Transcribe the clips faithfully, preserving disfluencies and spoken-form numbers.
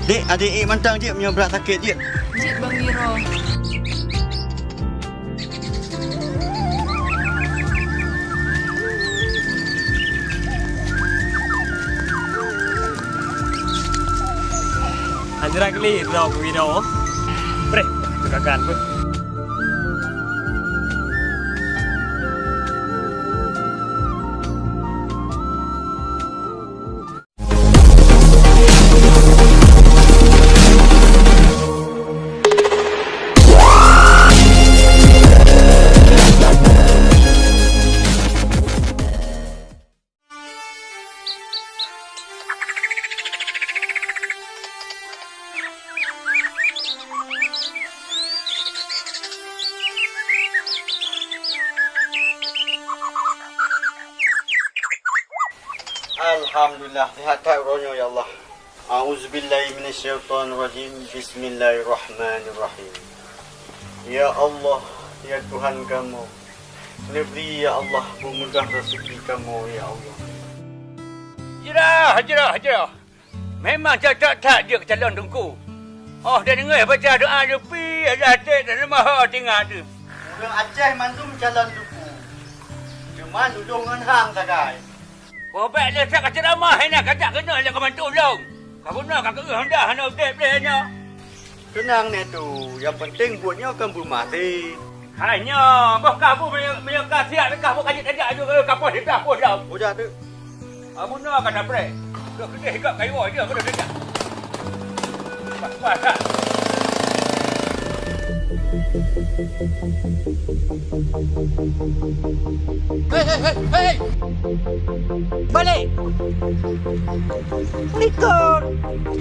Dek, adek ék mantong jeuet meunyoe brat sakét jeuet. Jeuet Bang Wiro. Hana geli droe Bang Wiro. Preh, teukakan beuh. Alhamdulillah, sehat that uroe nyoe, ya Allah. A'udzubillahi minasyaitonirrajim. Bismillahirrahmanirrahim. Ya Allah, ya Tuhan kamoe, neubri, ya Allah, beumeugah raseuki kamoe, ya Allah. Hijrah, hijrah, hijrah. Memang cocok that jeuet calon teungku. Oh, dan deungoe baca doa leupi, Allah até dan leumoh tinggai teuh. Ureueng Aceh mandum calon teungku. Cuma lulus ngon hang sagai. Boh bèk lé that ka ceuramah, hana kajak keunoe lé keubantu lôn. Ka bunoe ka keueuh dah hana udép lé nyoe. Teunang nè tu, nyang penting buet nyoe kan beumaté. Hai nyoe, boh ka bu meunyoe, meunyoe ka siap, ka bu kajak-kajak aju, eh, ka poh siplôh poh lom. Udah tu. Abu noe ka tapreh. Ka keudeh hikap kayu aja, ka dah kajak. Pas-pas dah. Hei, hei, hei, hei! Balik! Likot!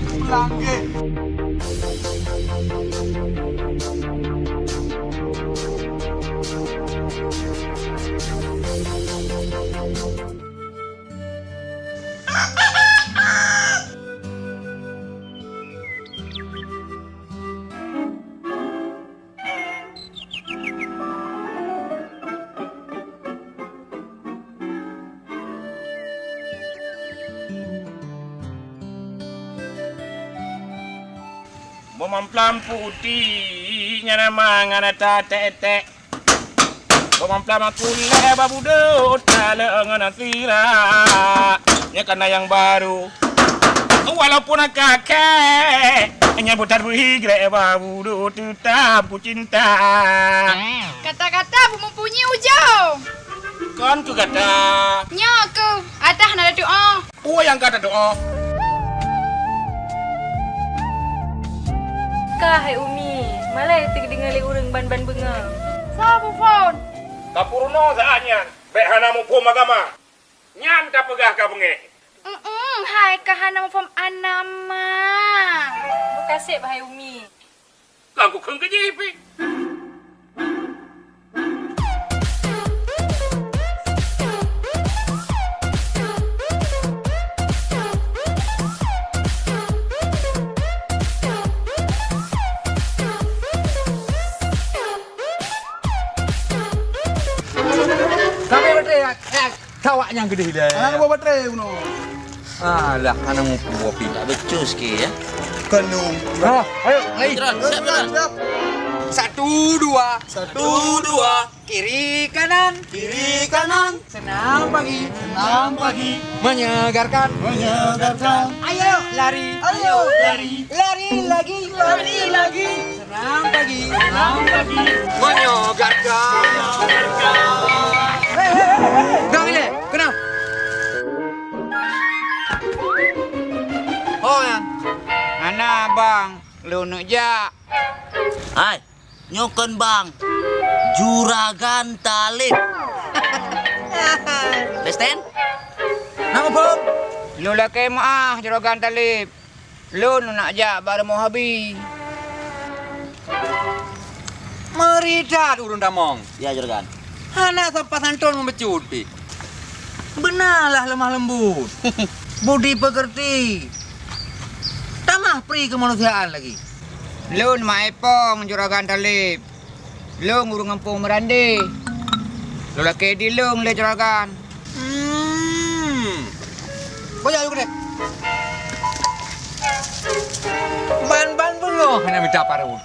Pulang ke! Boh mamplam putéh nyan nama ngon ata tek-tek. Boh mamplam aku lé babudut taleueng ngon sira. Nyan kana nyang baru. Walaupun kakek nyang butat beuhi grek babudut tetap ku cinta. Kata-kata beu mempunyai ujong. Kon keu gata. Nyoe keu adah na tuoh. Peue nyang ka tadoa? Ka hai Umi, malée teudeungoe lé ureueng ban-ban beungoh. Soe peuphon? Ka peurunoe saát nyan, bék hana muphom agama. Nyan tapeugah ka beungéh. Eum, hai ka hana muphom anama. Meukaséh hai Umi. Ka kukheun keu jih pih. Kami beutôi, ya, ya. Kawak nyang geudeh deh. Anak buah baterai bunoe. Alah, anak mupu api tak becus ke ya. Kandung. Ah, ayo, lari. Jalan, siap, jalan. Siap. Satu, dua. Satu, dua. Kiri, kanan. Kiri, kanan. Senam pagi. Senam pagi. Menyegarkan. Menyegarkan. Ayo, lari. Ayo, lari. Lari lagi. Lari lagi. Senam pagi. Senam pagi. Menyegarkan. Menyegarkan. Hei, hei, hei, hei. Dang ilée, kenapa? Oh, ya. Hana, Bang. Lôn neuk jak. Hai, nyoe kon Bang. Juragan Talib. Besten? Nama, Bang? Lôn lakée meu'ah, Juragan Talib. Lôn nak jak bak rumoh Abi. Meuridat ureueng tamong. Ya, Juragan. Hana sopan santun meubeucut pih. Beunalah lemah lembut. Budi pekerti. Tamah pri kemanusiaan lagi. Lôn Mak Epong, Juragan Talib. Lôn ureueng gampông Meurandé. Lôn lakée dilôn lé Juragan. Hmm. Boya yuk deh. Oh, hana mita parut.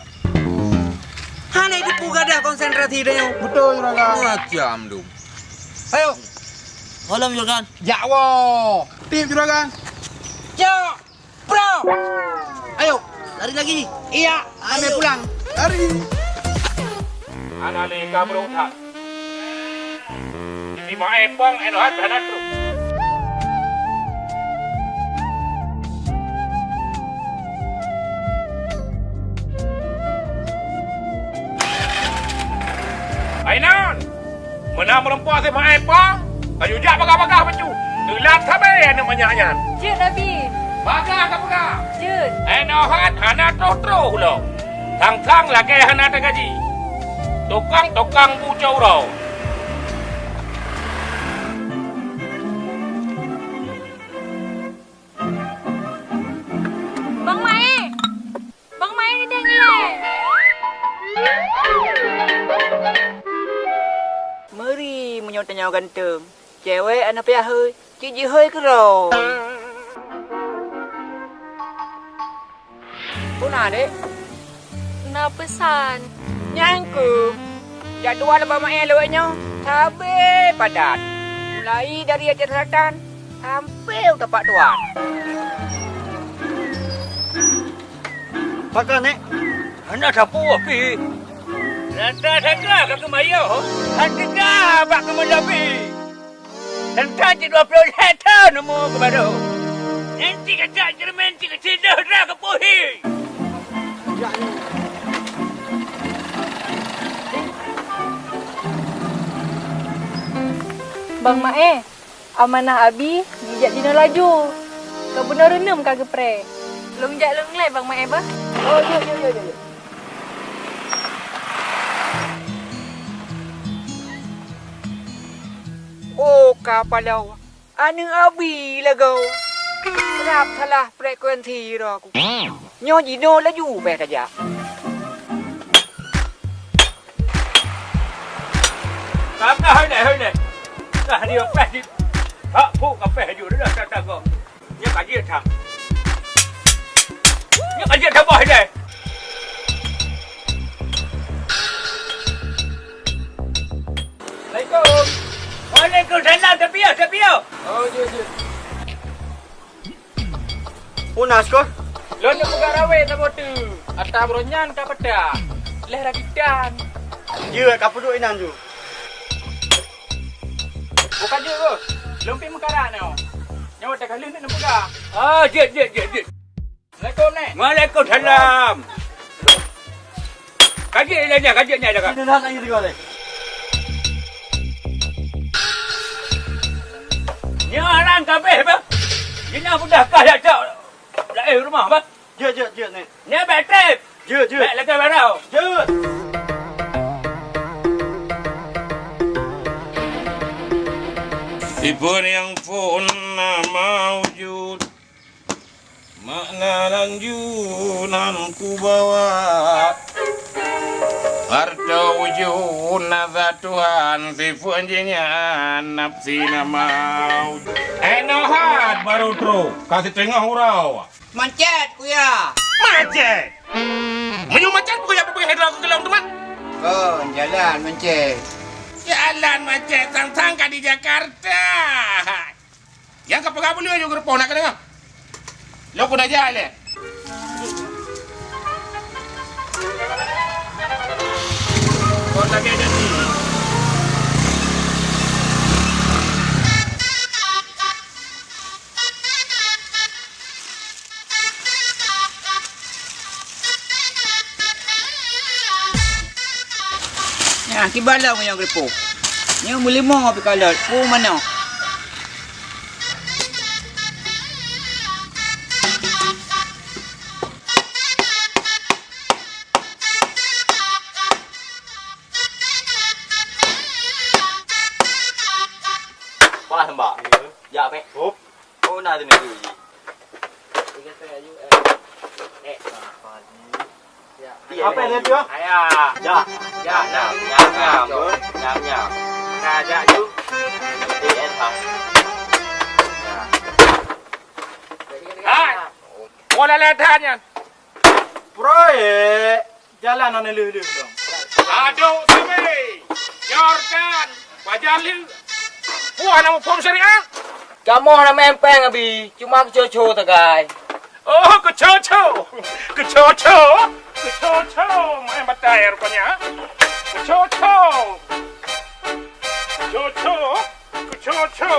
Hana dipu gadah konsentrasi dia. Betul, Juragan. Macam tu. Ayo. Malam, Juragan. Jak woe. Tip, Juragan. Jak. Bro. Ayo. Lari lagi. Iya. Kami pulang. Lari. Hana lé ka brok that. Di ma e pang eno hat hana trok. Ainan, meunan meureumpok si ma e pang, ka yue jak bagah-bagah bacut. Teulat sabe aneuk manyak nyan. Jeuet, Abi. Bagah ka peugah. Jeuet. Eno hat hana troh-troh ulo. Sang-sang lagèe hana tagaji. Tukang-tukang bucok uroe. Bang Mae! Bang Mae ni dah ngelai. Meuri meunyoe tanyoe ganteng. Cewek hana payah hôi, cit jihôi keudroe. Peue na, Dek? Na peusan. Nyan keuh. Jadwal Bang Mae lawét nyoe sabe padat. Mulai dari Aceh Selatan sampai u Tapak Tuan. Pakon, Nek? Hana sapeue pih. Rata saga ka keumayoh, han teuga bak keumeulabi. Teuntang cit dua ploh lhèe thon umu keu barô. Nyan cit kacak ceureumen cit keusideh dra keu puhi. Bang Mae, amanah Abi jijak jinoe laju. Ka bunoe reuneuem ka geupreh. Lôn jak lôn lé Bang Mae bah. Oh, jeuet, jeuet, jeuet, jeuet. Oh, ka paloe. Aneuk Abi lagoe. Rab salah frekuensi droe ku. Nyoe jinoe laju bèk tajak. Ka, ka, hai lé, hai lé. Ka dia pèh di. Hak puk ka pèh ju dah, dah, dah, dah. Nyoe ka jeuet that. Nyoe ka jeuet that boh ilèe. Assalamualaikum. Waalaikumsalam, tapiôh, tapiôh. Oh, jeuet, jeuet. Peue na, Syukur? Lôn neupeugah rawé saboh teuk. Ata buroe nyan ka peugah. Lheuh rakitan. Jeuet, ka peuduek inan ju. Bukan jeuet, Bos. Lôn pih meukarat nyoe. Nyoe watèe ka lheuh neuk neupeugah. Ah, jeuet, jeuet, jeuet, jeuet. Assalamualaikum, Nek. Waalaikumsalam. Ka jeuet ilèe nyan, ka jeuet nyan dah ka. Ini dah lagi tiga ni. Nyoe aran ka abéh bah. Jinoe mudah kah jak cok laén rumoh bah. Jeuet, jeuet, jeuet, Nek. Nyoe bèk trép. Jeuet, jeuet. Bèk lagèe barô. Jeuet. Tipe nyang phôn na maujud, makna lanjunan kubawa. Harta ujud na zat Tuhan, sifeuet jih nyan nafsi na maujud. Enoh that barô trôk, ka siteungoh uroe. Macet, Kuya. Macet? Meunyoe macet, peue Kuya peugah droe keu lôn teuma? Kon, jalan macet. Jalan macet, sang-sang ka di Jakarta. Nyang ka peugah buleuen nyoe geurupoh na keudeungoe. Lôn keuneuk jak ilèe. Kon lagèe nyan. Nah, kiban lom nyang geureupoh. Nyoe meulimong pih kalon, peue manok. Paih, Mbak. Ya. Jak, Mek. Hop. Oh, na tu ni, Ji. Tiga setengah, Ju. Eh. Eh. Iya, apa dia tu? Ayah. Ya. Ya, nyam, nyam, nyam. Nyam, nyam. Nah, jak, Ju. Eh, eh, bang. Hai. Mau leleh dah nyan. Proyek jalan hana lheueh-lheueh dong. Aduk sabe, Jordan, pajan lheueh. Puah nama hukum syariat? Kamoe hana meuempeng, Abi, cuma keuco-co sagai. Oh, keuco-co. Keuco-co. Keuco-co. Main batai rupanya. Keuco-co. Keuco-co. Keuco-co.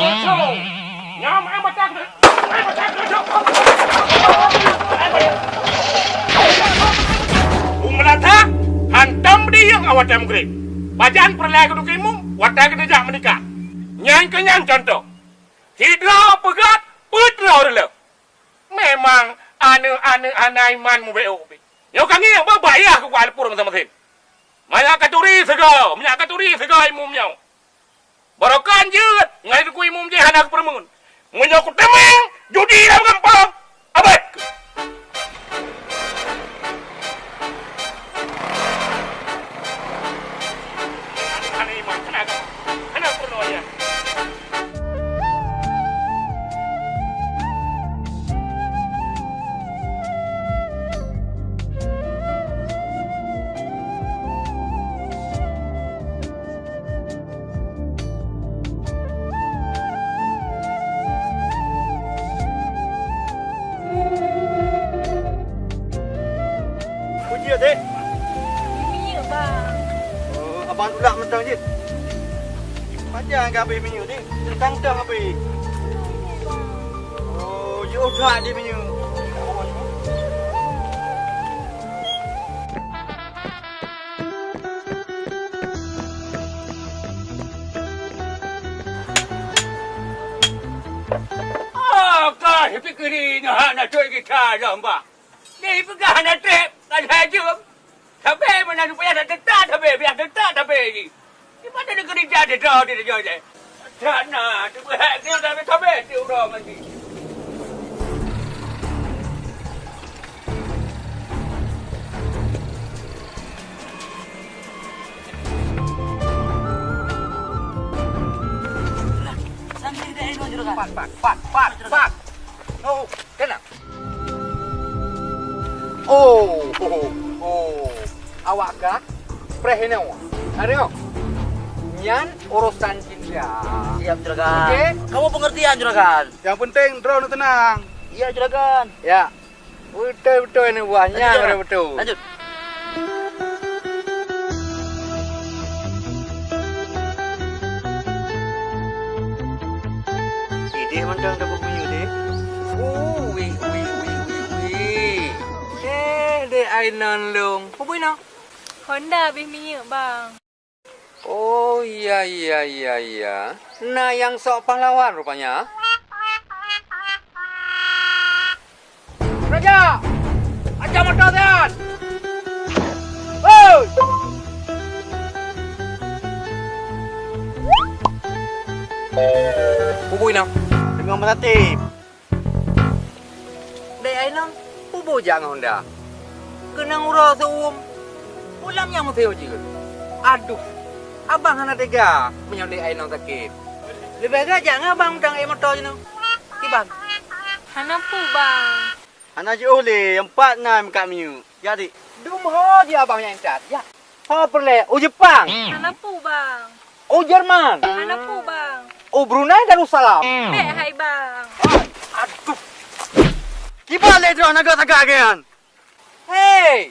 Keuco-co. Nyam, eh, batak. Eh, batak, keuco-co. Umeulata, hantom diyeueng awak watèe meugreb. Pajan peureulèe keu dukui mu, watèe keu neujak meunikah. Nyan keuh nyan contoh. Sidroe peugah, peuet droe reuloh. Memang aneuk-aneuk hana iman mubeuet ubit. Nyoe ka ngieng bah bak yah keu kuat leupur maséng-maséng. Manyak katuri sigoe, manyak katuri sigoe imum nyoe. Barokan jeuet, ngai keu imum jih hana kupeureumeun. Meunyoe kuteumèe judi lam gampông, abet! Hana iman, hana agama, hana peurunoe nyan. Peue jeuet, Dek? Minyeuk, Bang. Oh, abang tulak mantong jeuet. Pajan ka habéh minyeuk, Dek? Tang-tang habéh. Oh, jiôh that di minyeuk. Ah, ka sipikiri nyoe hana trép gita lom, bah. Jadi peugah hana trép, ka lhèe jeuem. Sabe meunan supaya hana teutap sabe, biar teutap sabe jih. Di mana negeri jadi dah di raja jai. Dah na, tu berhak dia dah sabe tu orang lagi. Pat, pat, pat, pat, pat. Oh, kena. Oh, oh, oh. Awak ka preh inoe. Aryo. Nyan urusan cinta. Siap, Juragan. Oke? Kamu pengertian, Juragan. Yang penting droeneuh tenang. Iya, Juragan. Ya. Beutôi-beutôi ni buah. Lanjut, nyan Juragan. Beutôi. Lanjut. Idéh mantong ka peubunyi deh. Ui, ui, ui, ui, ui. Eh, deh ai non lông. Peubui noh? Honda habéh minyeuk, Bang. Oh, iya, iya, iya, iya. Na nyang sok pahlawan rupanya. Raja! Ancam mata siat! Hei! Bubui na. Deungon meuratéb. Dek Ainong, peue jak ngon Honda? Keunong uroe seu-uem, pulang nyang meusé ujeuen. Aduh, abang hana teuga meunyoe Dek Ainong sakét. Leubeh gét jak ngon abang mutang ék moto jinoe. Kiban? Hana peue, Bang. Hana jiôh lé, nyang pat na meukat minyeuk. Jak, Dik. Dum ho ji abang nyang intat. Jak. Ho peureulèe, u Jepang? Hana peue, Bang. U Jerman? Hana peue, Bang. U Brunei Darussalam? Bèk hai, Bang. Aduh. Kiban lé droe na geuh tagak geuh nyan? Hei!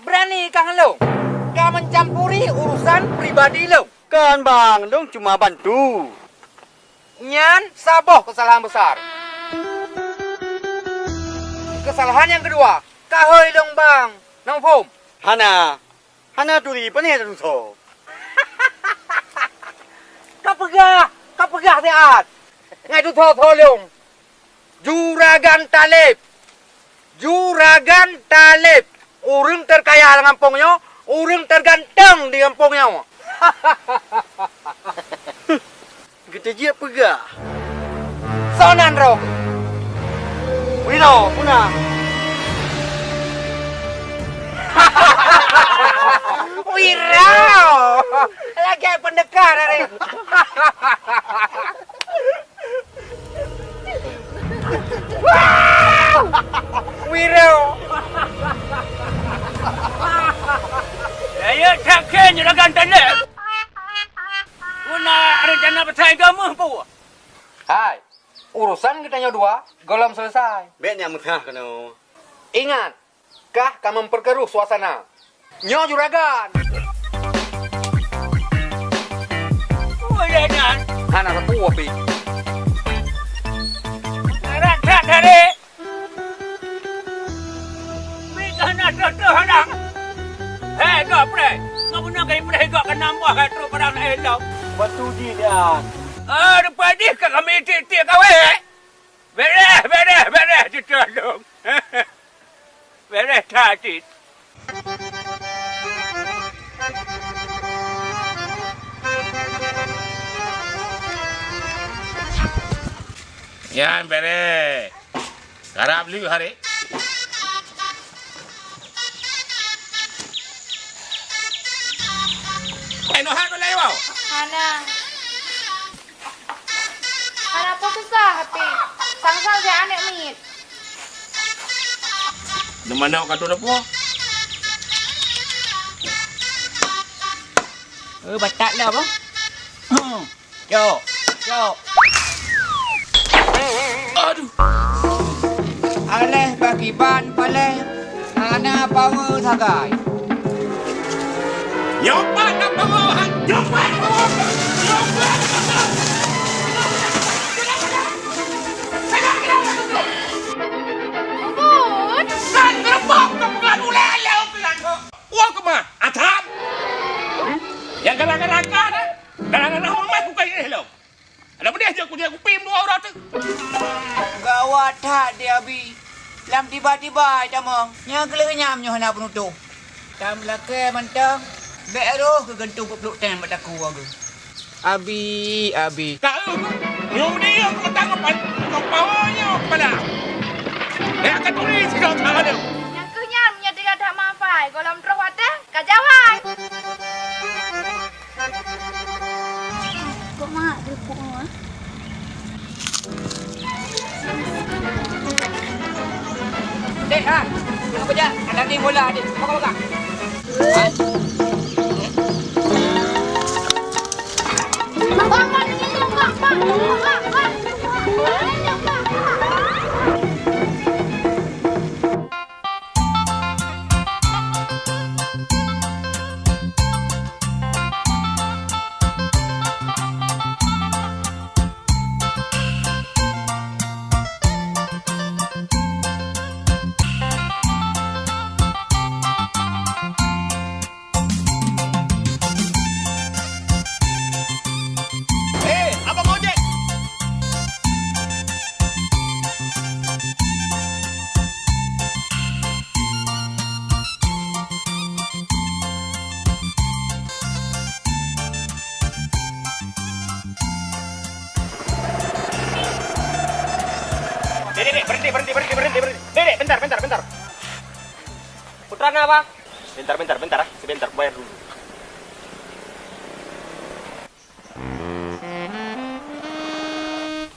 Beurani kah ngon lôn? Ka mencampuri urusan pribadi lôn. Kon, Bang, lôn cuma bantu. Nyan saboh keusalahan besar. Keusalahan nyang keudua, ka hôi lôn, Bang. Na muphom? Hana. Hana turi, pane tadutoe. Ka peugah, ka peugah siat. Ngai dutoe-toe lôn. Juragan Taleb. Juragan Taleb. Ureueng terkaya lam gampông nyoe, ureueng terganteng di gampông nyoe. Geuteujeuet peugah. Soe nan droe? Wiro, peue na? Wiro! Lagèe peundeukah dari. Wiro! Wah, gohlom selesai. Bék nyan meuthah keunoe. Ingat, kah ka memperkeruh suasana. Nyoe juragan. Uleh nyan. Hana sapeue pih. Rata dari. Mita na toh-toh orang. Hei, gok preh. Ngapa nak kai preh gok kena buah hai trok barang lain tau. Batu di dia. Ah, rupa di ka kami titik kawé. Bereh, bereh, bereh, ditolong. Bereh that cit. Nyan bereh. Karab lé hari. Eh, noh hai balai bau. Hana. Hana peue susah, tapi sang-sang jak aneuk miet. Di mana ka tu dah puah? Eh, batak dah, bang. Hmm. Cok, cok. Aduh. Aléh bak kiban paléh, hana power sagai. Nyoe pat na power, ha, nyoe pat power, nyoe pat power. Bubut. Kan gerbong ke bukan ulèe lé bukan. Wah, kemah, atam. Nyang galak-galak ka dah. Galak-galak hormat bukan ilèe lom. Adak peudeh jak kudiek kupim dua uroe teuk. Gawat that di Abi. Lam tiba-tiba tamong. Nyang keu lheueh nyam nyoe hana peunutôh. Tam lakèe mantong. Bèk roh keu geuntung peuet ploh teng bak takue geuh. Abi, Abi. Ka eu, nyoe uneue nyang keu mantong ngon pawa nyoe kepala. Bèk ka turi sidroe that aneuk. Nyang keuh nyan meunyoe teuga that mafai, gohlom troh watèe ka jawai. Kok mak dia kok ah? Dek, ha? Apa je? Ada di bola, dek. Apa kau pegang? Ha? Eh, abang ojek! Dek, dek, dek, berhenti, berhenti, berhenti, berhenti, berhenti. Dek, dek, bentar, bentar, bentar. Putra na, Bang? Bentar, bentar, bentar, ah. Sebentar, bayar dulu.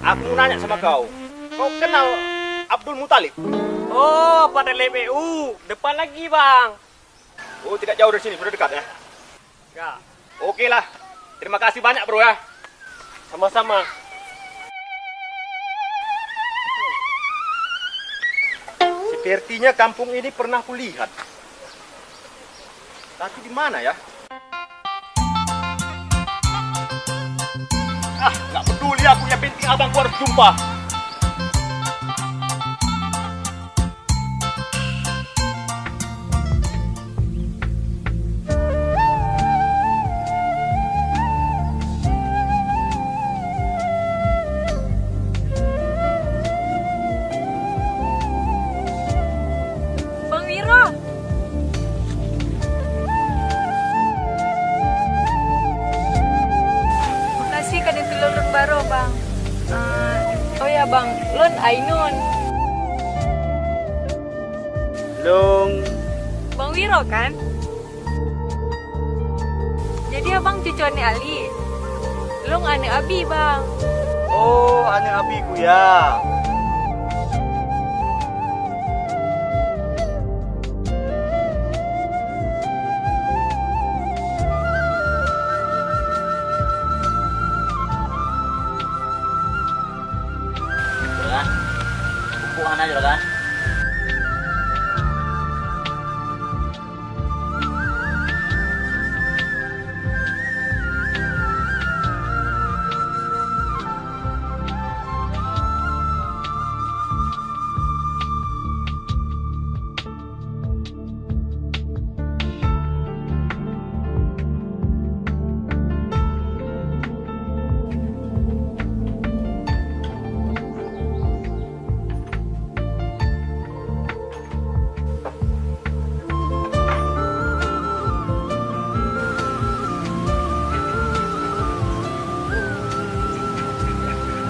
Aku mau nanya sama kau. Kau kenal Abdul Muthalib? Oh, pada L B U. Depan lagi, Bang. Oh, tidak jauh dari sini, sudah dekat, ya. Ya. Oke lah. Terima kasih banyak, Bro, ya. Sama-sama. Sepertinya kampung ini pernah kulihat. Tapi di mana, ya? Ah, nggak peduli aku, yang penting abangku harus jumpa. Bang Wiro. Makasih ka neutulông lôn baroe, Bang. Ah, oh ya, Bang, lôn Ainun. Lôn. Bang Wiro, kan? Jadi abang cucu aneuk Ali? Lôn aneuk abi, Bang. Oh, aneuk abi ku ya. Itulah. Pok hana juragan.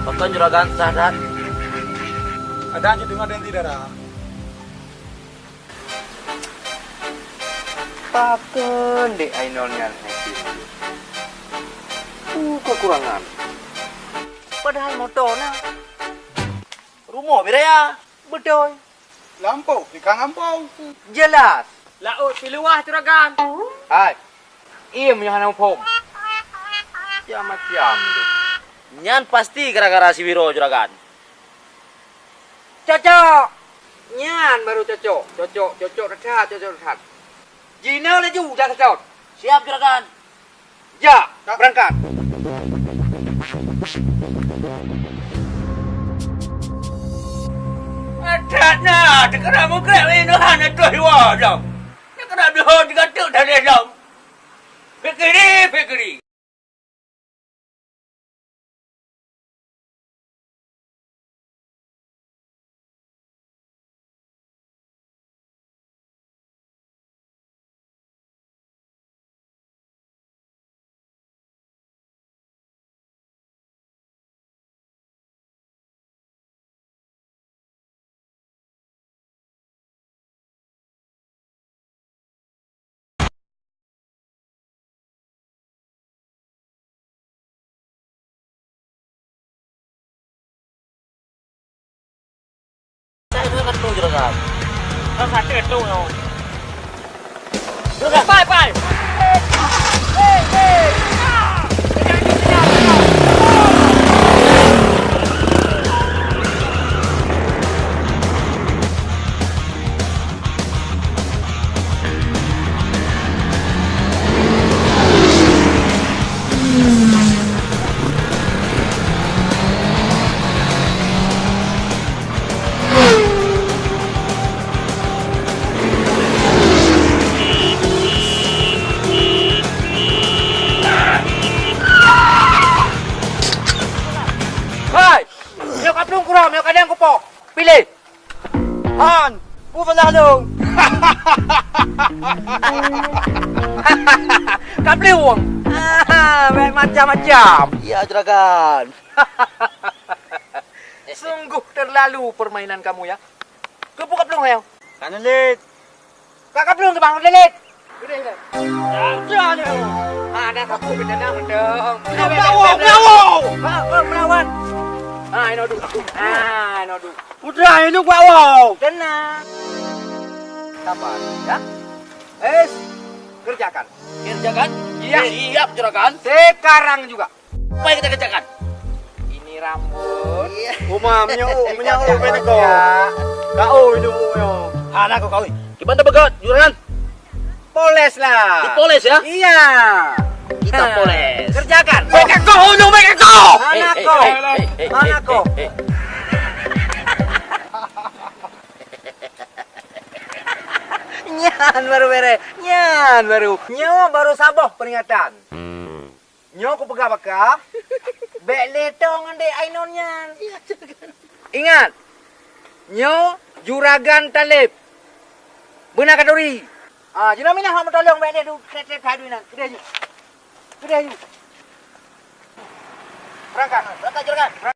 Pakon juragan sah that? Kadang cit teungoh denti dara. Pakon dek Ainun nyan hai Cindy? Peue kekurangan? Padahal moto na. Rumoh biraya. Beutôi. Lampôh, tikang lampôh. Jelas. Laôt piluwah juragan. Hai. Iem nyang hana muphom. Macam-macam tu. Nyan pasti gara-gara si Wiro juragan. Cocok! Nyan baru cocok. Cocok, cocok that, cocok that. Jinoe laju jak seutôt. Siap, juragan. Jak, berangkat. That na, teukeurah mukrek lé Nuhan ateueh iwa lom. Teukeurah deuho jigatuk that lé lom. Fikiri, fikiri. Pai, pai! Hai! Nyoe ka plueng kurah, nyoe kadang kupoh. Piléh! Han, peue salah lôn? Ka plueng. Ah, bèk macam-macam. Ya, juragan. Sungguh terlalu permainan kamu, ya. Keupeue ka plueng, ya? Ka nyan lét. Ka, ka plueng keu bang, lét. Udah, udah. Ya, udah, udah. Ah, dah takut kita dah mendong. Melawan, melawan. Ha, oh, melawan. Ah, inoe duek. Ah, inoe duek. Udah, ini gua wow. Tenang. Sabar, ya. Es, kerjakan. Kerjakan? Iya. Siap, juragan. Sekarang juga. Apa yang kita kerjakan? Ini rambut. Iya. Uma, meunyoe, meunyoe, meunyoe. Kau, ini, meunyoe. Hana kau kawin. Gimana begot, juragan? Poles lah. Dipoles, ya? Iya. Kita poles. Kerjakan. Mega kau, ujung mega kau. Mana kau? Mana kau? Nyan baru bere. Nyan baru. Nyoe baru saboh peringatan. Nyoe kupeugah bak kah, bèk lé tong ngon dek Ainun nyan. Ingat, nyoe juragan Taleb. Beuna katuri. Ah, jinoe minah hak meutolong bèk lé du, trép-trép that duek nan. Keudeh ju. Keudeh ju. Berangkat, berangkat juragan.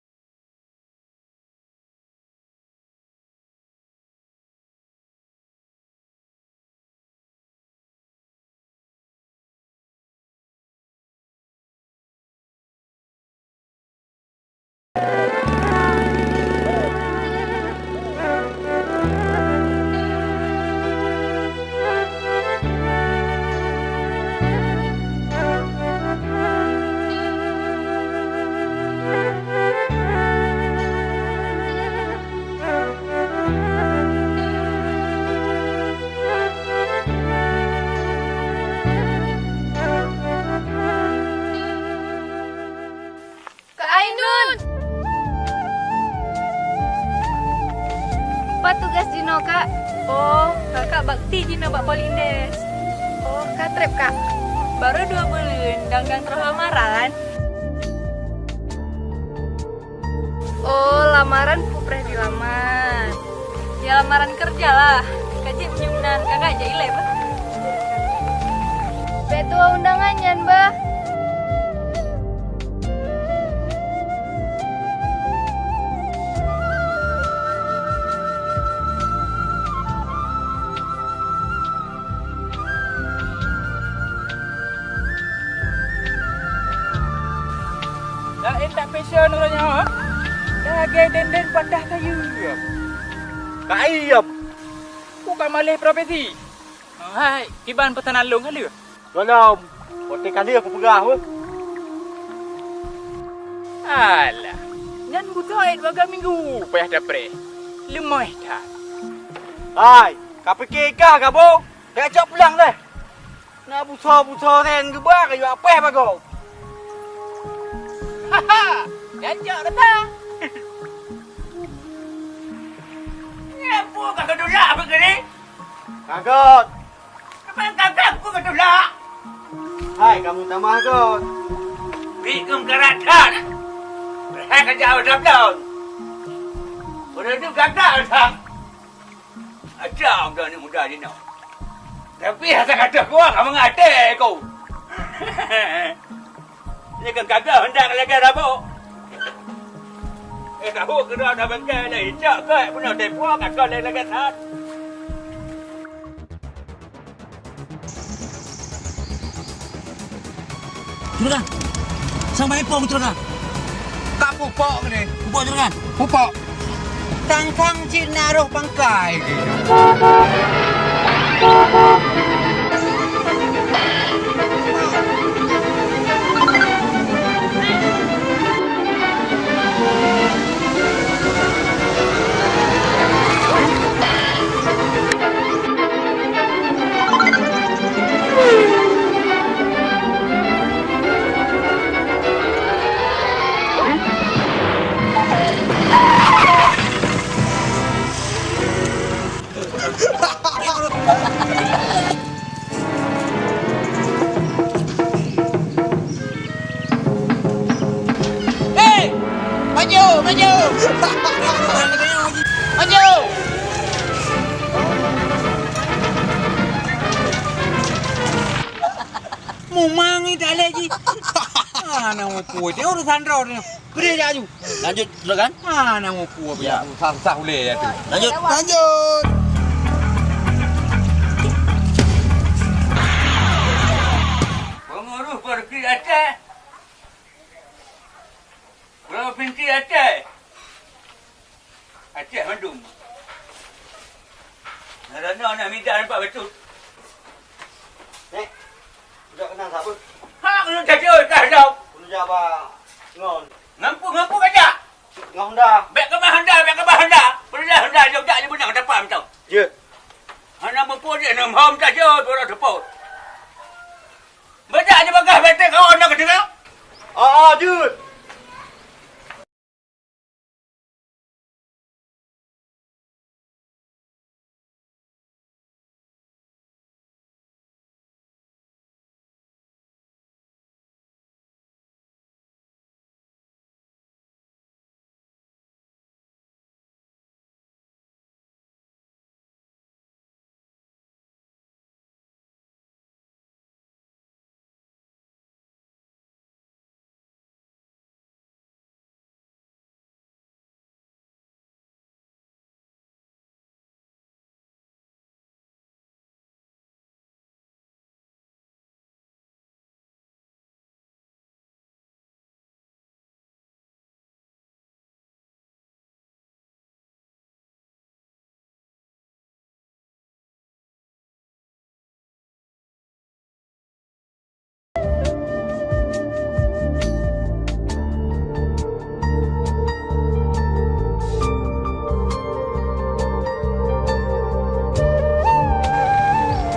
Tugas jinoe, Kak? Oh, kakak bakti jinoe bak Polindes. Oh, ka trép, Kak? Barô dua buleuen, dang-dang troh lamaran. Oh, lamaran peue preh dilamar. Ya, lamaran kerja lah. Ka jeuet meunyoe meunan, kakak jak ilée bah. Bék tuwoe undangan nyan bah. Laén dak fashion uroe nyoe, lagée dendeng patah kayée. Ka ayam, bukan maleh profesi. Hai, kiban peusanan lôn ka lheueh? Gohlom, watée ka lheueh kupeugah weueh. Alah, nyan beutôi bagai minggu payah tapreh. Leumoh that. Hai, ka pike kah gabo? Dak cok pulang deh. Na busoe-busoe ren geuba kayue apeh bagoe. Haha, nyan cok rata. Nyan peue ka keudulak beugini? Kagot. Memang gagang ku keudulak. Hai, kamu tamah got. Bi keum karat that. Hai ka jauh dablon. Udah tu gagal dah. Aja udah ni muda ni nak. Tapi asa kata gua kamu ngate ku. Ni kan kagak hendak lagi rabok. Eh, tahu kena dah bengkai dah icak ke pun dah tempoh kata lagi lagi that. Juragan, sang main pong, Juragan. Kak pupok kene. Pupok, Juragan. Pupok. Tangkang cit na roh pangkai. Hei! Maju! Maju! Maju! Mumang ni tak lé ji. Ah, nak mupui. Tengok urusan droe ni. Beri dia aju. Lanjut, Juragan. Ah, nak mupui apa ya? Susah-susah uleh ya tu. Lanjut. Lanjut. Pengurus Pergi Aceh. Provinsi Aceh. Aceh mandum. Narana nak minta nampak betul. Nek, udah kenal siapa? Ha, kena jadi oi kah dau. Kena jaba ngon. Ngampu ngampu aja. Ngon Honda. Bek kemah Honda, bek kemah Honda. Perlu Honda jok jak je benang depan tu. Ya. Hana mampu dia nem hom tak jauh tu dah tepuk. Bejak je bagah betek kawan nak kedengar. Ah, ah, jut.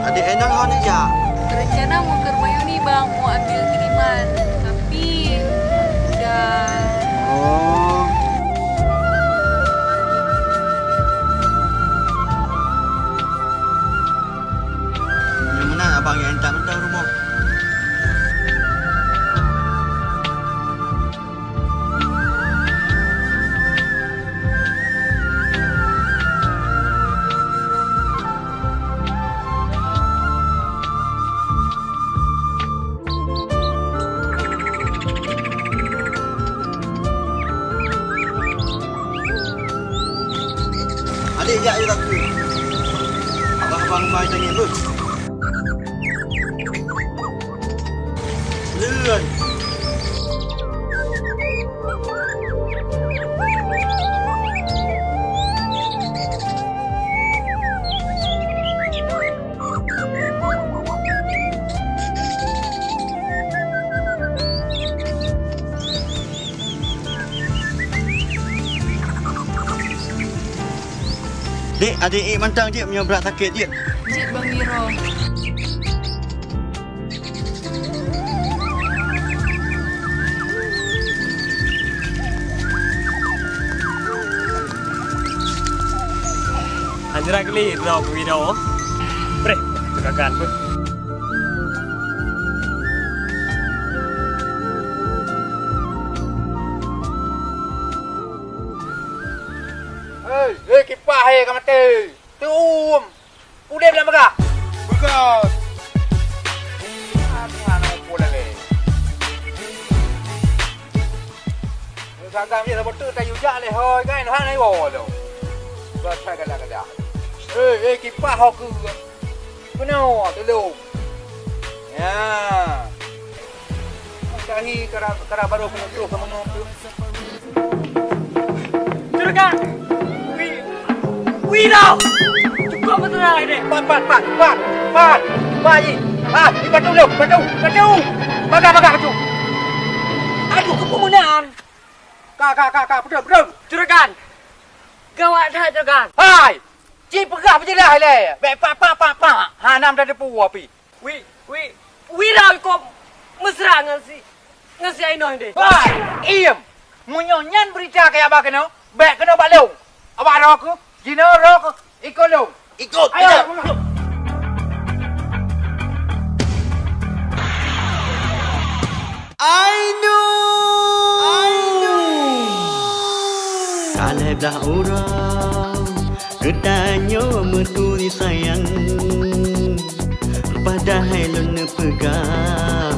Adik Enol hana jak. Rencana mau ke rumah Yuni, Bang, mau ambil kiriman. Tapi udah. Oh. Dalam rumoh. Adik jak je takue. Abang-abang bai tangieng beuh. Leuan. Dek, adik ék mantong jeuet meunyoe brat sakét jeuet. Jeuet, Bang Wiro. Anjra geli droe Bang Wiro. Preh, tegakan pun. Hei, hei, kipah, hei, ka maté. Teuuem. Udeb lam bagah. Beugah. Aduh, anak umpul lagi. Sagam je lah betul tayu jak leh hoi kan, hana iwoe tu. Basai galah-galah. Eh, eh, kipah ho keu. Keunoe, tulông. Ya. Dahi kara, kara baru kena terus sama tu. Juragan! Wi-, Wiro! Cukup betul lah ini. Pat, pat, pat, pat, pat, pat, ji. Ah, di batu lu, batu, batu. Bagah, bagah, batu. Aduh, keumunan. Ka, ka, ka, ka, betul, betul. Juragan! Gawat that, Juragan! Hai! Ci peugah beujeulaih lé. Bèk pak, pak, pak, pak. Hana meuteupeu api. Wi, wi, Wiro kok mesra ngon si, ngon si Ainun deh. Wah, iem. Meunyoe nyan beurita keu abah keunoe, bèk keunoe bak lôn. Abah roh keuh, jinoe roh keuh, ikot lôn. Ikot, ayo. Ikot. Ainun. Ainun. Ka lhèe blah uroe geutanyoe meuturi sayang. Padahai lôn neupeugah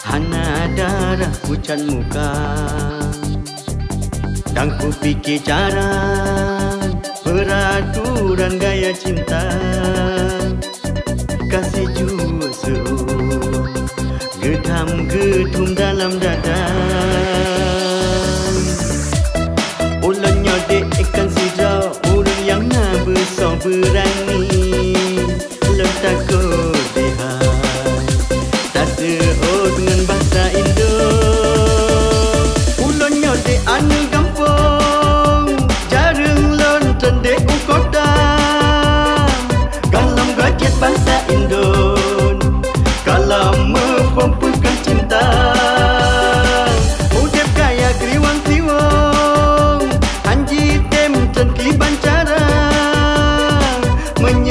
hana darah pucat muka. Dan kupike cara peuratoran gaya cinta. Ka sijuek seuôt geudam geuthom dalam dada. Ulôn nyoe dek ikan sidroe ureueng nyang na beusoe beurani. Lôn takot deh hai taseuôt ngon bansa Indo. Ulôn nyoe dek aneuk gampông, jareueng lôn trön dek u kota. Gohlom geucit bansa Indo, gohlom muphom peue keu cinta. Udeb gaya kriwang-kriwong, han jitem trön kiban cara. Meunyoe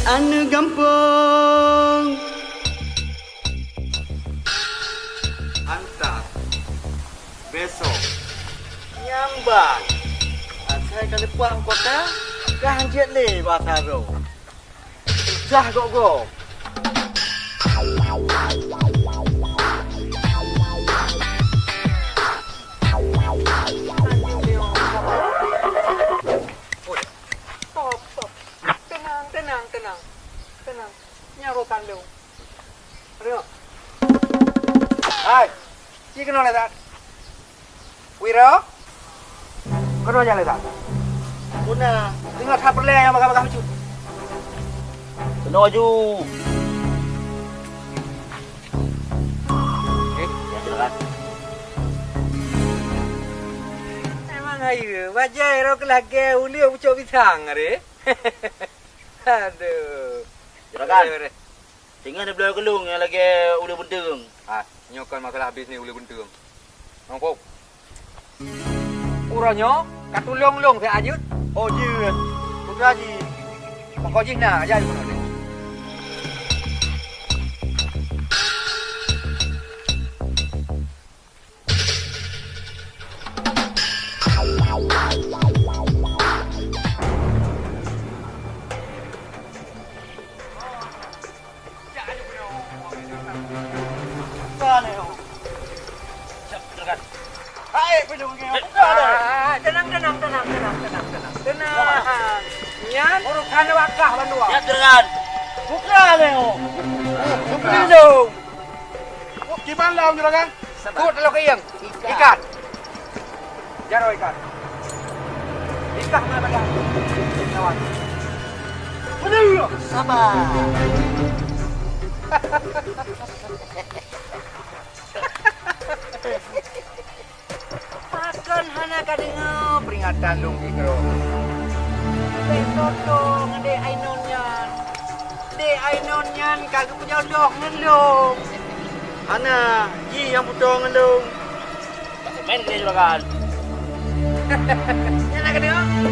Aneuk gampông. Antat. Besok. Nyambang. Asai ka leupah u kota, ka hanjeuet lé basa droe. Susah gob-gob. Oi, stop, stop. Tenang, tenang, tenang. Tenang. Nyan urosan lôn. Ayo. Hai, ci keunoe lé that. Wira? Keunoe nyan lé that. Guna. Deungoe that peureulèe nyang bagah-bagah bacut. Keunoe laju. Eh, ya, silakan. Memang hayeue, bajèe rot lagèe uleue pucok pisang, Aré. Aduh. Juragan. Aduh, aduh. Singoh neubloe keu lôn nyang lagèe uleue beunteung. Ah, nyoe kon masalah bisnis uleue beunteung. Nyoe, Pop. Uroe nyoe ka tulông lôn siat jeuet. Oh, jeuet. Peugah jih. Mangko jih na, aja jih. Hai, peunyoe nyoe, buka lé. Ah, tenang, tenang, tenang. Tenang. Nyan urusan wakah bandua. Siap, juragan. Buka lé, oh. Buka lé. Kiban lom, juragan. Sabar. Kut lom keuieng. Ikan. Ikan. Jaroe ikan. Ikan mana dah? Kawan. Aduh. Sabar. Pakon hana ka deungoe peringatan lôn jih keudroe? Dek Toto ngon Dek Ainun nyan. Dek Ainun nyan ka geupeujodoh ngon lôn. Hana, jih nyang putôh ngon lôn. Maksud main keu juragan. Nyan na ka deungoe?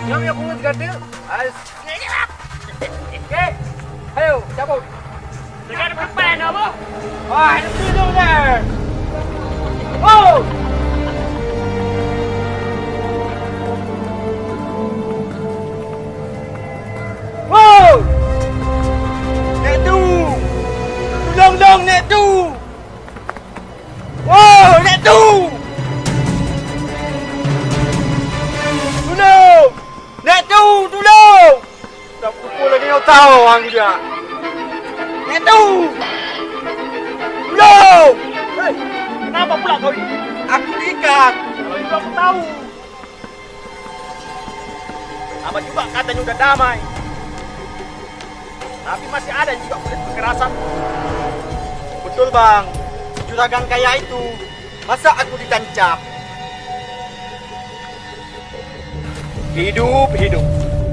Nyoe meunyoe peue teuka teuk? As- Oke, ayo, cabut. Dekat depan, apa? Wah, itu dong, deh. Wow. Wow. Nek Tu. Tulông dong, Nek Tu. Wow, Nek Tu. Tulông. Nek Tu, tulông! Dah pukul lagi nyoe tahu orang dia. Nek Tu! Tulông! Hei, kenapa pula kau ini? Aku diikat. Kalau itu aku tahu. Abang juga katanya udah damai. Tapi masih ada juga kulit kekerasan. Betul, Bang. Juragan kaya itu, masa aku ditancap? Hidup, hidup.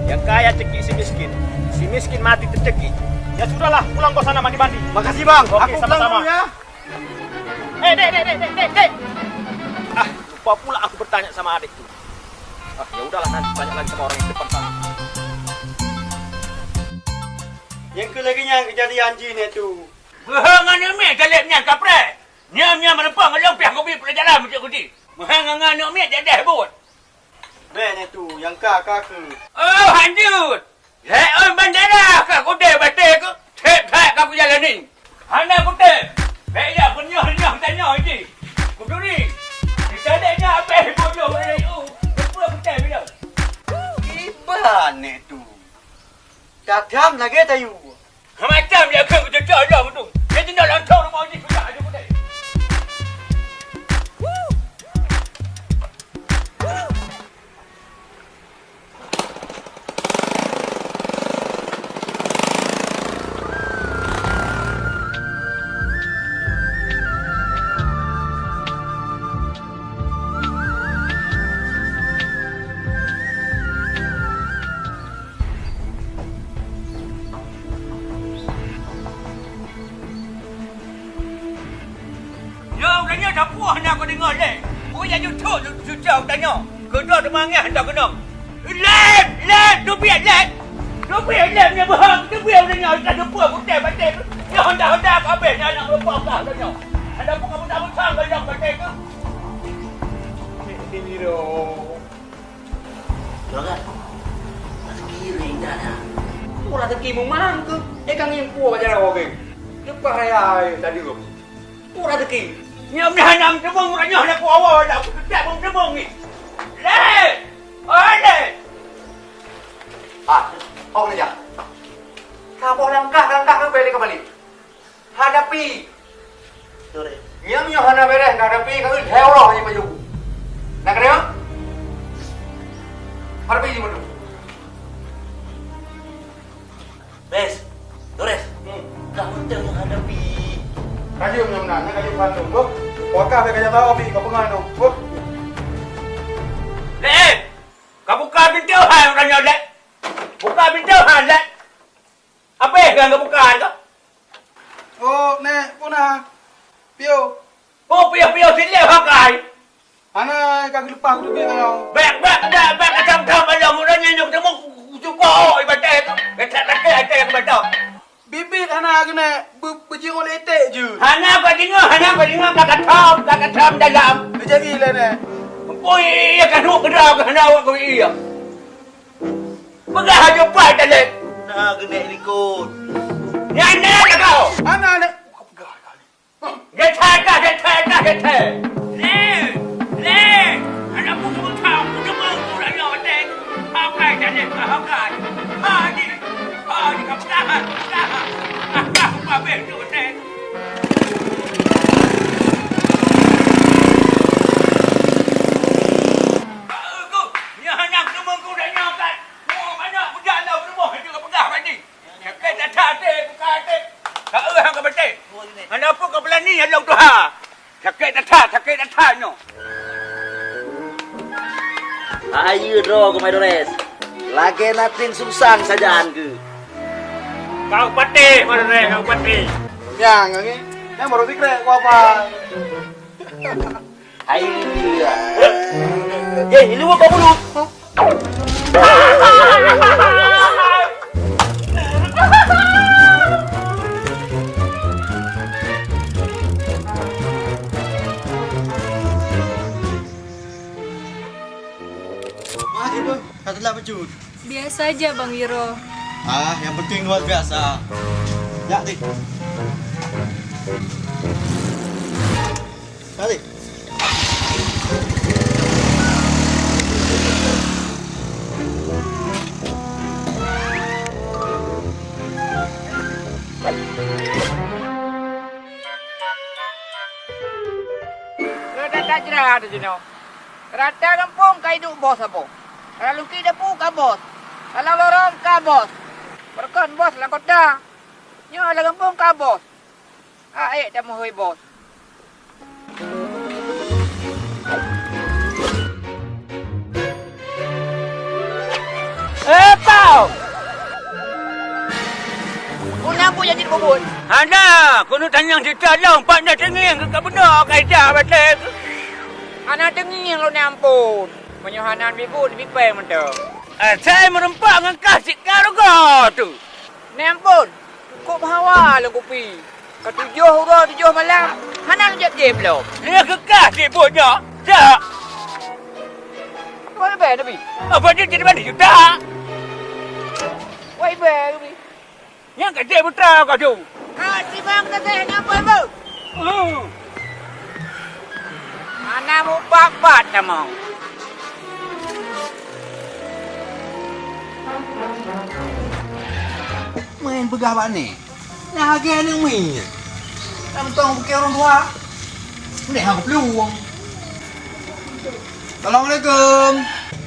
Yang kaya cekik si miskin, si miskin mati tercekik. Ya sudahlah, pulang kau sana mandi-mandi. Makasih, Bang. Oke, aku pulang sama-sama dulu ya. Eh, dek, dek, dek, dek, dek, dek. Ah, lupa pula aku bertanya sama adik tu. Ah, ya udahlah, nanti tanya lagi sama orang yang depan sana. Nyang keu lagèe nyan keujadian jih, Nek Tu. Beuhe ngon aneuk miet galak nyan kapreh. Nyan, nyan meureumpok ngon lôn piah kubi peujalan meujak kudi. Beuhe ngon aneuk miet deh-deh buet. Bèk, Nek Tu, nyang ka, ka keuh. Oh, hanjeuet! Lhèe ôn bandara ka kudeh batèe keuh, trép that ka kujalani. Hana kutem. Bèk jak peunyôh-nyôh tanyoe jih. Kuturi. Kita dek nyak abéh bodoh lé u. Keupeue kutem ilôn? Kiban, Nek Tu. Tatham lagèe tayue. Macam dia keu cucok lom tu. Dia tinggal langsung rumah uji sudah ada putih. Nyoe udah nyoe sapeue hana kudeungoe lé. Peue nyang jitôk cucok tanyoe. Keudroe teuma angén hana keunong. Lép! Lép! Teubiet lép! Teubiet lép nyoe beuhang! Nyoe ka deupeu putée batée tu. Nyoe honda-honda ka abéh nyoe aneuk meureumpok kah nyoe. Ada pun kamu tak usah bayang batée tu. Ini biro. Juragan, rezeki rindah dah. Kamu rezeki memang ke? Eh, kang impor aja lah orang. Lepas raya tadi tu. Pura teuki. Nyoe meunan hana meuteumong, uroe nyoe hana kuawa dah, kuteutap meuteumong ni. Lé! Oi, lé! Ah, oh, keujah. Saboh langkah-langkah keuh bèk lé ka balik. Hadapi. Nyoe meunyoe hana bèrèh, hadapi ka lhèe uroe jipaju. Na keunong? Hadapi jipaju. Bes, Dores, hmm, kah mantong nyang hadapi. Kajeuem nyang meunan, kajeuem khandong, boh. Wakah bèk kajak tahu, Abi, kau peungan tu, boh. Lé! Kau buka pintoe hai ureueng nyoe, Lé! Buka pintoe hai, Lé! Apa yang kau buka tu? Oh, Nek, puna. Pio. Oh, pio-pio sileh pakai. Hana ka geuleupah keu teubiet nyoe. Bèk, bèk, bèk, bèk, kacam-kacam aja. Muda nyan nyang temu cukup ibadah tu. Kacak takè até yang baca. Bibit hana keuneuk be-, beujeuet lé iték jeuet. Hana ka deungoe, hana ka deungoe, ka kacam, ka kacam dalam. Jadi lé nè. Pui iya ka duek keudroe ka hana awak keu iya. Peugah aja pai talét. Na keuneuk likot. Nyan na kau. Hana nè. Bukan peugah kali. Geuthèe kah, geuthèe kah, geuthèe! Lé! Lé! Aneuk muda, muda, muda, muda, muda, watèe. Hakai jadi hakai. Haji, haji, kapitahan, kapitahan. Ah, ah, babeh tu, watèe. Bagus. Nyan aneuk muda, muda, nyoe kan. Mau mana? Udah lah, rumah tu peugah tadi. Sakét that-that até, buka até. Ka eu hang ka maté. Hana peue ka beulani lôn tuha. Sakét that-that, sakét that-that nyoe. Ayeue droe keuh Maedores. Lagèe na teueng susang sajaan keuh. Kau patéh, Maedores, kau patéh. Nyang, nyang ni. Nyang baru sikrek ku apa? Hai, iya. Eh, ini gua kau bunuh. Maaf, Ibu. Ka telat bacut. Biasa aja, Bang Wiro. Ah, yang penting luar biasa. Ya, Tik. Kali. Keudah tajra di sinoe. Rata gampông ka iduek boh saboh. Lam lungkit dapu ka boh. Lam lorong ka boh. Beureukan boh lam kota. Nyoe lam gampông ka boh. Aék tameuhôi boh. Eh, tau! Peue na buet nyang jeuet bubut? Hana, keuneuk tanyong cit lom, pat na teungieng keu ka beudôh kaidah batée. Hana teungieng lôn nyan ampôn. Meunyoe hana bibut, bipée mantong. Asai meureumpok ngon kah cit ka rugoe tu. Nyan ampôn, kôb hawa lôn kupi. Ka tujoh uroe tujoh malam, hana lôn jieb-jieb lom. Lheueh keu kah sibuk nyoe, jak! Wai bèe, Nabi. Apa dia jadi mana juta? Wai bèe, Nabi. Nyang ka jeuet putra kah tu. Ka sibang teuntèe nyang peue beuh. Hmm. Hana mupat-pat tamong. Main peugah bak ni. Nah, lagèe aneuk miet. Nak mantong bukée ureueng tuha. Udeh hang peulueng. Assalamualaikum.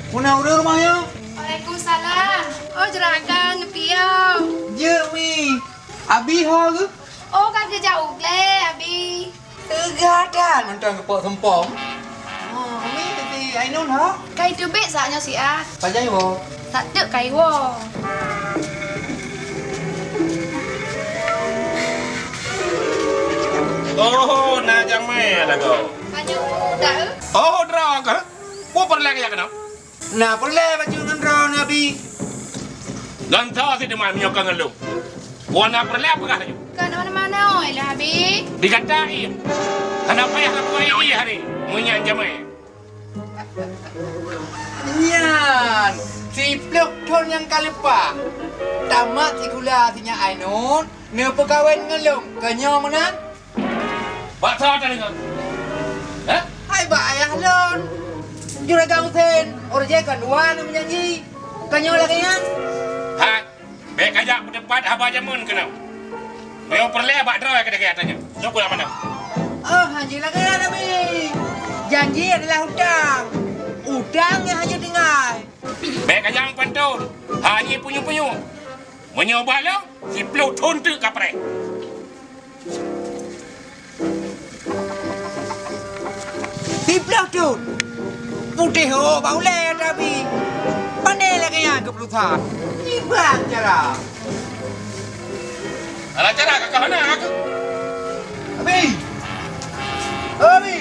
Peue na ureueng rumoh nyoe? Waalaikumsalam. Oh, juragan, piye? Jeuet, Mi. Abi ho geuh? Oh, ka geujak u glé, Abi. Teuga that mantong geupok seumpom. Oh, Umi, si Ainun ho? Ka iteubiet saát nyoe siat. Pajan iwoe? Sateuk ka iwoe. Oh, na jamé lagoe. Pajan udah, eh? Oh, droe kah? Peue peureulèe keu nyan keunoe? Na peureulèe bacut ngon droeneuh, Abi. Gata si teuma meunyoe ka ngon lôn. Wan na peureulèe peugah laju. Ka na mana-mana, oi lah, Abi. Digata ié. Hana payah na buai ié hari. Meunyan jamai. Nyan, siplôh thon nyang ka leupah. Tamat sikula si nyak Ainun, neupeukawen ngon lôn. Keunyoe meunan? Bak soe tadeungoe? Hah? Hai bak ayah lôn. Juragan Husen, ureueng jih kan dua neumeujanji. Keunyoe lagèe nyan? Hai, bèk kajak peuteupat haba jameun keunoe. Meunyoe peureulèe bak droe keudeh gata nyoe. Nyoe peue haba nyoe? Oh, hanjeuet lagèe nyan, Abi. Janji adalah utang. Utang nyang hanjeuet tinggai. Bèk kajak meupanton. Hanjeuet punyueng-punyueng. Meunyoe bak lôn, siplôh thon teuk kapreh. Siplôh thon. Putéh ho bak ulèe, Abi. Pane lagèe nyan keu peulusa. Kiban cara. Alah cara kakak hana aku. Abi. Abi.